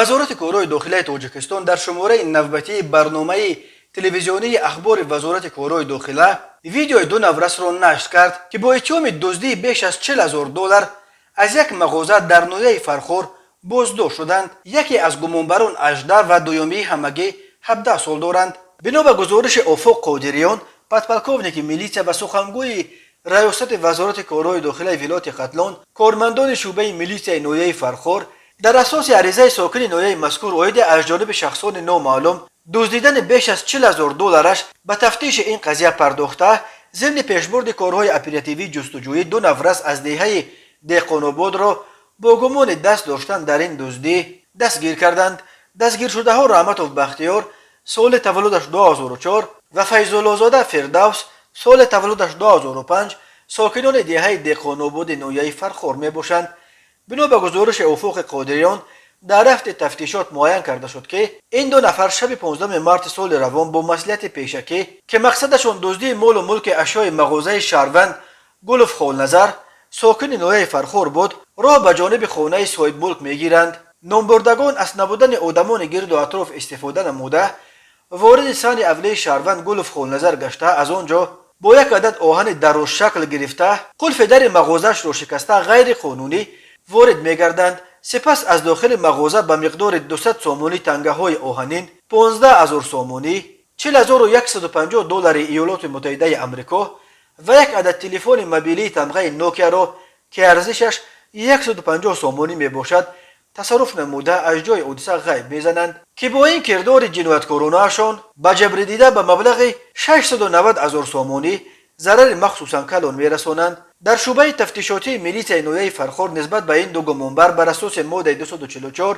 Вазорати корҳои дохилаи Тоҷикистон дар шумораи навбатии барномаи телевизионии «Ахбори вазорати корҳои дохила» видеои ду наврасро нашр кард, ки бо иттиҳоми дуздии беш аз 40 000 доллар аз як мағоза дар ноҳияи Фархор боздошт шуданд. Яке аз гумонбарон 18 ва дуюмӣ ҳамагӣ 17 сол доранд. Бино ба гузориши Офоқ Қодириён, подполковники милитсия ва сухангӯи раёсати вазорати корҳои дохилаи вилояти Хатлон, кормандони шӯъбаи милитсияи ноҳияи Фархор дар асоси аризаи сокини ноҳияи мазкур оиди аз ҷониби шахсони номаълум дуздидани беш аз 40 000 доллараш ба тафтиши ин қазия пардохта, зимни пешбурди корҳои оперативӣ ҷустуҷӯӣ ду наврас аз деҳаи Деҳқонободро бо гумони даст доштан дар ин дуздӣ дастгир карданд. Дастгиршудаҳо Раҳматов Бахтиёр, соли таваллудаш 2004, ва Файзуллозода Фирдавс, соли таваллудаш 2005, сокинони деҳаи Деҳқонободи ноҳияи Фархор мебошанд. Бино ба гузориши Уфуқи Қодириён, дар рафти тафтишот муайян карда шуд, ки ин ду нафар шаби 15 марти соли равон бо маслиҳати пешакӣ, ки мақсадашон дуздии молу мулки ашёи мағозаи шаҳрванд Гулов Холназар, сокини ноҳияи Фархор буд, роҳ ба ҷониби хонаи соҳибмулк мегиранд. Номбурдагон аз набудани одамони гирду атроф истифода намуда, вориди саҳни авлии шаҳрванд Гулов Холназар гашта, аз он ҷо бо як адад оҳани дарозшакл гирифта, қулфи дари мағозаашро шикаста, ғайриқонунӣ ворид мегарданд. Сипас аз дохили мағоза ба миқдори 200 сомонӣ тангаҳои оҳанин, 15 ҳазор сомонӣ, 40 150 доллари Иёлоти Муттаҳидаи Амрико ва як адад телефони мобилии тамғаи Нокияро, ки арзишаш 150 сомонӣ мебошад, тасарруф намуда, аз ҷои ҳодиса ғайб мезананд, ки бо ин кирдори ҷинояткоронаашон ба ҷабрдида ба маблағи 690 ҳазор сомонӣ зарари махсусан калон мерасонанд. Дар шӯъбаи тафтишотии милитсияи ноҳияи Фархор нисбат ба ин ду гумонбар бар асоси моддаи 244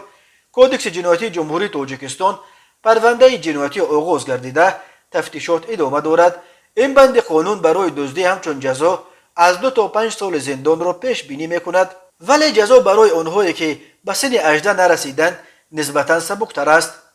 Кодекси ҷиноятии Ҷумҳурии Тоҷикистон парвандаи ҷиноятӣ оғоз гардида, тафтишот идома дорад. Ин банди қонун барои дуздӣ ҳамчун ҷазо аз 2 то 5 соли зиндонро пешбинӣ мекунад, вале ҷазо барои онҳое, ки ба синни 18 нарасиданд, нисбатан сабуктар аст.